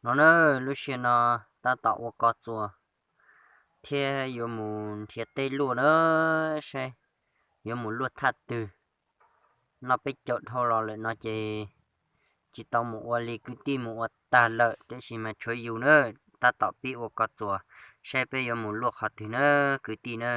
No na, lub sij hawm no tab tom ua ko txuas thiab yuav mus nrhiav teb luaj na, saib yuav mus luaj thaj twg. Noj peb caug dhau los lawm no ces tsis tau mus ua li, kwv tij mus ua tag lawm, tiam sis mas tshuav yus na, tab tom pib ua ko txuas, saib peb yuav mus luaj qhov twg na kwv tij na.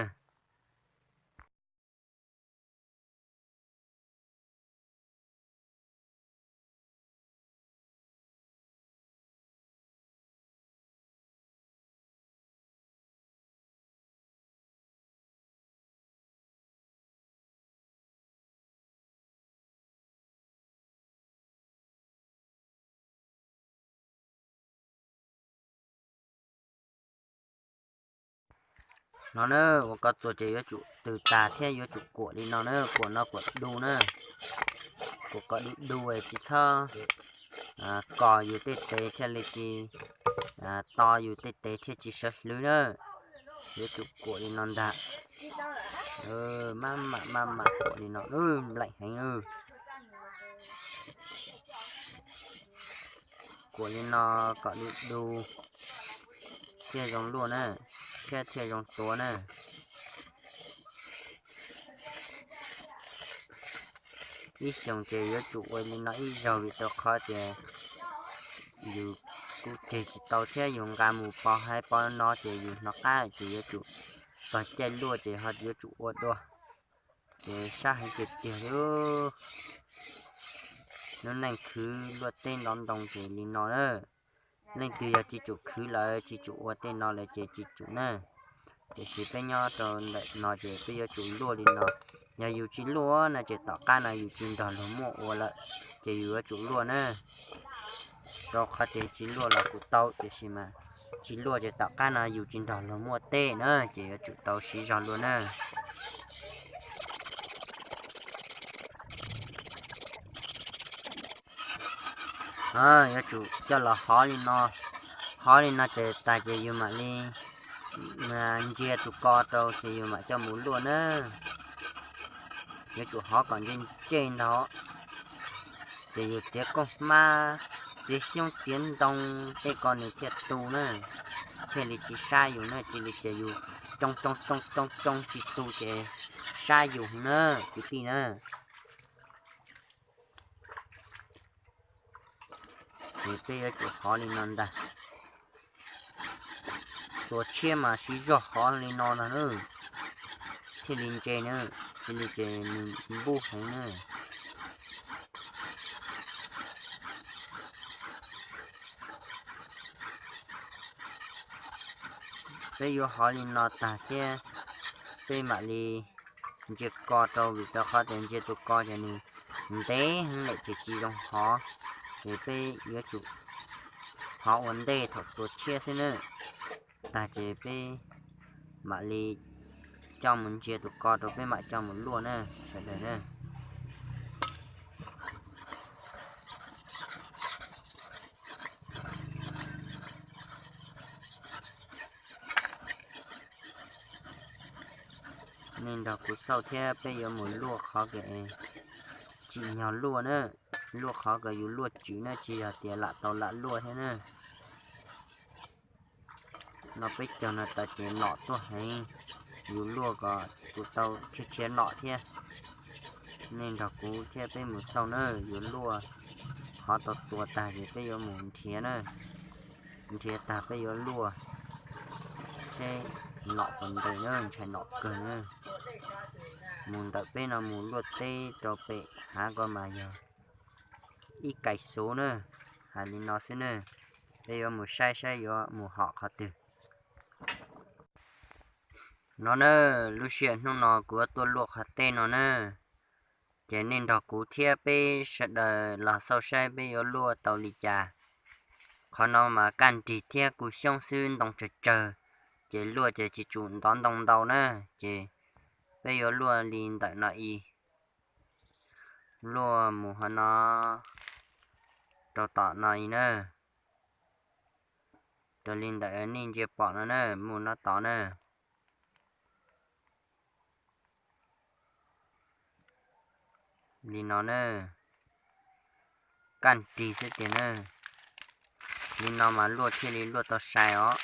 No na, ua ko txuas ces yuav tsum tws tas thiab yuav tsum kuam li no na, kuam no kuam du na, kuam kom du du tsis txhob kos yus tej tes thiaj li tsis, to yus tej tes thiaj tsis sawv hlwv na. Yuav tsum kuam li no ntag. Maj mam maj mam kuam li no, nplaim heev. Kuam li no kom du du thiaj zoo luaj na, thiab thiaj zoo tuav na. Ib xyoos ces yuav tsum ua li no ib zaug vim rau qhov tias yus kuj ceg tsis tau thiab yus nqa mus pov haiv pov no ces yus hnov qab ces yuav tsum txog caij luaj ces ho yuav tsum ua dua. Ces sab heev tiag tiag li. Lub neej khwv luaj teb ntov ntoo ces li no na. Leej twg yog tsis tsum khwv lawm tsis tsum ua tej no lawm ces tsis tsum na. Tiam sis peb nyob rau ntawm no ces peb yuav tsum luaj li no. Yog yus tsis luaj no ces tom qab no yus tsis nrog luag muaj ua lawm, ces yus yuav tsum luaj na. Rau qhov tias tsis luaj los kuj tau, tiam sis mas tsis luaj ces tom qab no yus tsis nrog luag muaj tej na, ces yuav tsum tau siv zog luaj na. Yuav tsum coj los hov li no, hov li no ces tas ces yus mam li ntsia tus ko rau ces yus mam coj mus luaj na. Yuav tsum hov kom ntse ntse ntag, ces yus txiav kauj hmab, txiav xyoob txiav ntoo tej ko nws thiaj tu na, thiaj li tsis sab yus na, cia li ces yus tsoo tsoo tsoo tsoo tsoo tsis tu ces sab yus na, kwv tij na. Ces peb yuav tsum hov li no ntag. Tua tshiab mas siv zog hov li no ntag na, thiaj li ntse na, cia li ces nws npub heev na. Peb yuav hov li no tag thiab peb mam li ntsia ko rau, vim rau qhov tias ntsia tus ko ces nws ntev heev lawm ces tsis zoo hov. Ces peb yuav tsum hov ua ntej thaum tua tshiab xwb na. Tag ces peb mam li coj mus ntsia tus ko rau peb mam coj mus luaj na sawv daws na. Nej nrog kuv xauj thiab peb yuav mus luaj qhov kom tsim nyog luaj na, luaj qhov kom yus luaj tswv na, tsis yog tias lam tau lam luaj thiab na. No peb caug no tas ces nom tuaj heev, yus luaj kom kuv tau tshiab tshiab nom thiab. Nej nrog kuv thiab peb mus xauj na, yus luaj qhov tau tua tag ces peb yuav mus nrhiav na. Nrhiav tag peb yuav luaj seb nom puas ntev na, ntshai nom kawg na. Mus ntawm peb no mus luaj teb rau pem hav ko mas yog ib kais xuv na. Hais li no xwb na, peb yuav mus saib saib yuav mus hom qhov twg. No na, lub sij hawm hnub no kuv yuav tuaj luaj qhov teb no na, ces nej nrog kuv thiab peb sawv daws los xauj saib peb yuav luaj tau li cas. Qhov no mas kaj nrig thiab kuj xyoob xwb, ntoo tsawg tsawg, ces luaj ces tsis tsum ntov ntoo ntau na, ces peb yuav luaj li ntawm no i, luaj mus hov no rau tom no i na, raws li ntawm nej ntsia pom no na, mus no tod na. Li no na, kaj nrig xwb tiag na. Li no mas luaj thiaj li luaj tau sai os.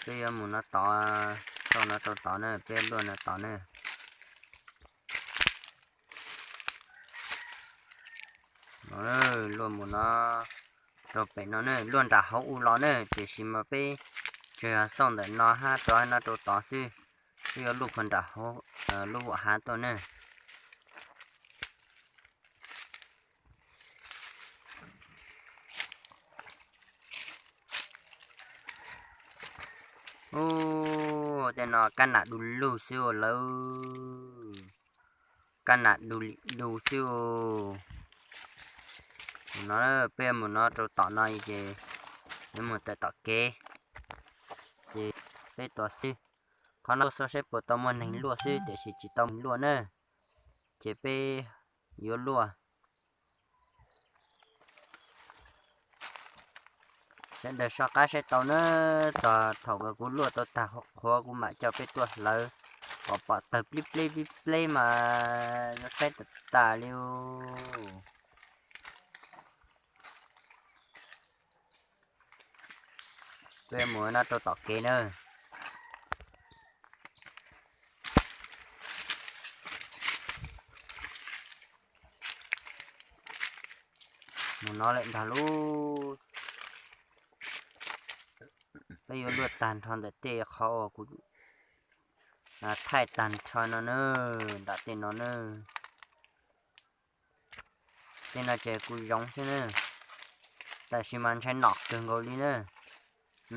Peb yuav mus no tod, xauj no rau tod na, peb luaj no tod na. Luaj mus no rau pem no na, luaj nram hauv ub los na, tiam sis mas peb tsuas yog xauj ntawm no hab rov no rau tod xwb, peb yuav luaj puag nram hauv lub vum hav tuaj na. Ub, tej no kab nam du lug xwb lawm, kab nam du li du xwb. No peb mus no rau tom no ces yuav mus tawm tom kev, ces peb tua xwb. Qhov no xauj saib puas tau muaj neeg luaj xwb, tiam sis tsis tau neeg luaj na, ces peb yuav luaj. Sawv daws soj qab saib tau na, txog thaum uas kuv luaj tau tag qhuav kuv mam coj peb tuaj hlawv, kom pom tawg plib pleb plib pleb mas yuav saib tas tas li. Peb mus no rau tom kev na. Mus no lawm ntag lauj. Peb yuav luaj tag nrho ntawm tej qhov uas kuv thaij tag nrho no na, nram tej no na. Tej no ces kuv zoov xwb na, tab sis mas ntshai nom kawg nkaus li na.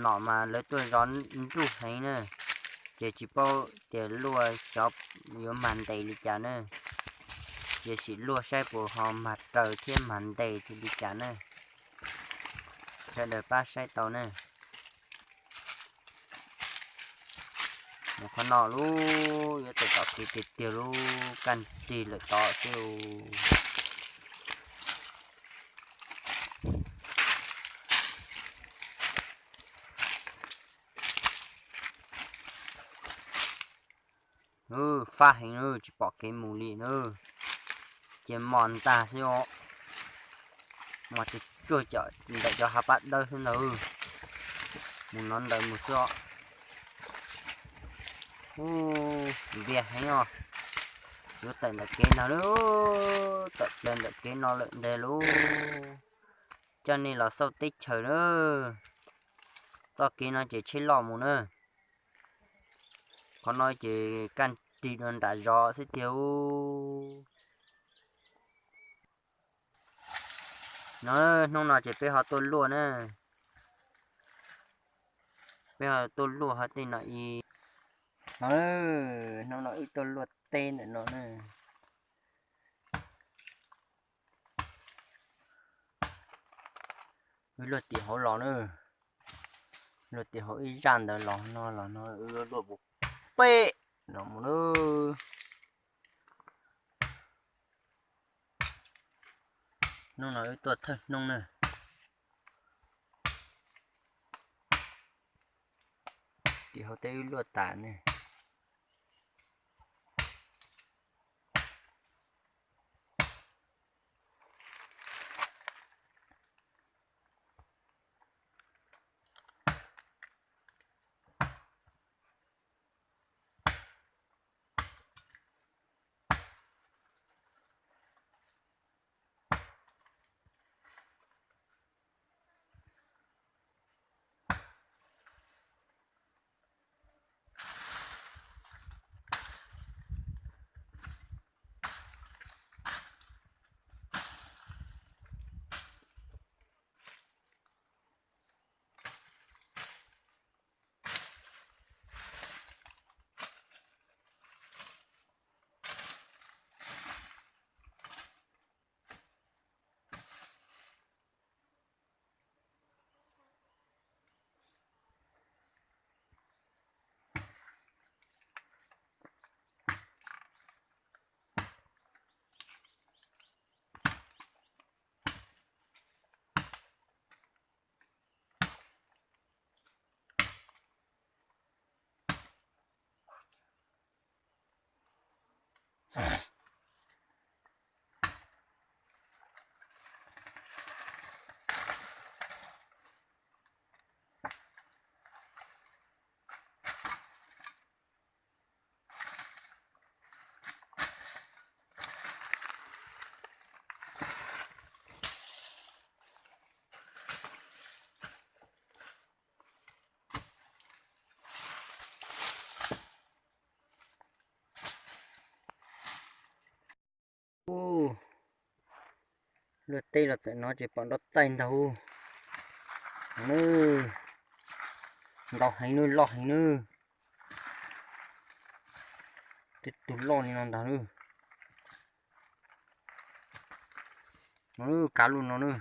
Nom mas lawv tuaj zov nruj heev na, ces tsis paub tias luaj xyov yuav mag ntes li cas na. Tiam sis luaj saib puas ho mag raws thiab mag ntes thiab li cas na. Sawv daws pab saib tau na. Mus qhov no lub yuav tawm tom kev tiag tiag lub, kaj nrig lawm tod xwb. Fab heev na, tsis pom kev mus li na. Ces mos ntag xwb os. Mos tsuag tsuag cov ntawm cov hav pab dawb xwb ntag. Mus no ntawd mus xwb os. Ub, npias heev os. Yuav tawm ntawm kev no lawm, tawm plaws ntawm kev no lawm ntag lauj. Coj nej los xauj teb chaws na. Txoj kev no ces tsheb loj mus na. Qhov no ces kaj nrig dua nram zos xwb tiag. No, hnub no ces peb ho tuaj luaj na. Peb ho tuaj luaj ho tej no ib. No, hnub no wb tuaj luaj teb ntawm no na. Wb luaj tim hauv los na. Luaj tim hauv ib zaj ntawd los no los no wb luaj puag pem no mus na. Hnub no wb tuaj thawj hnub na. Tim hauv teb wb luaj tas ne. Luaj teb los txawm no ces pom nroj txaij ntau. Ntau heev nawb, loj heev nawb. Tej tug loj li no ntag nawb. No, kav lub no nawb.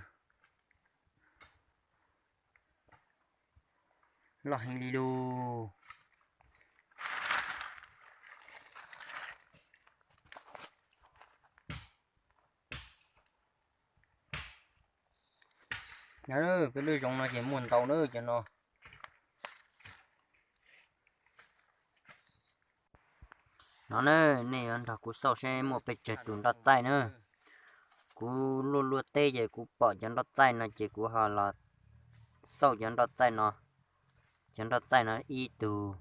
Loj heev li lauj. Peb lub zoov no ces muaj ntau nawb cov no. No na, nej yuav nrog kuv xauj seb muaj pes tsawg tus nroj txaij na. Kuv luaj luaj teb ces kuv pom cov nroj txaij no ces kuv ho los xauj cov nroj txaij no. Cov nroj txaij no ib tug,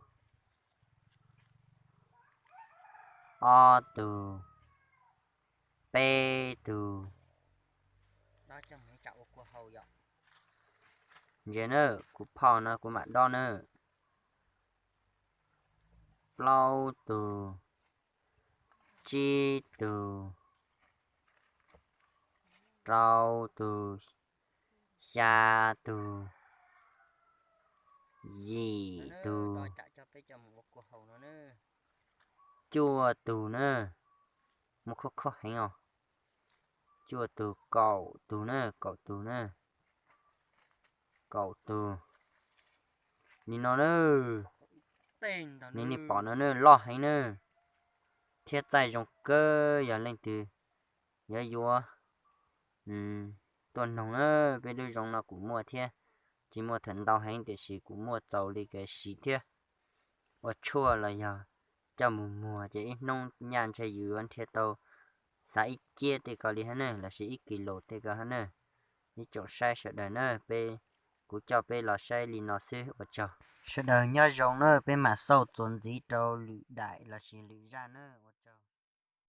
ob tug, peb tug. Ntse na, kuv phoj no kuv mam dob na. Plaub tug, tsib tug, rau tug, xya tug, yim tug, cuaj tug na. Muaj khob khob heev os. Cuaj tug, kaum tug na, kaum tug na. Kaum tug li no na. Nej, nej pom no na, loj heev na, thiab txaij zoo kawg. Yog leej twg yuav yuav tuaj noog na, peb lub zoov no kuv muaj thiab. Tsis muaj thaum ntau heev tiam sis kuv muaj txaus li kev siv thiab. Ua tshuaj los yog coj mus muag ces ib hnub nyaj ntshe yus yuav nrhiav tau xav ib ciab tej ko li hab ne, lossis ib kis lus tej ko hab ne. Ib tsoom saib sawv daws na, peb, kuv coj peb los saib li no xwb, ua tsaug. Sawv daws nyob zoo na, peb mam xauj txuas ntxiv rau lwm daim lossis lwm zaj na.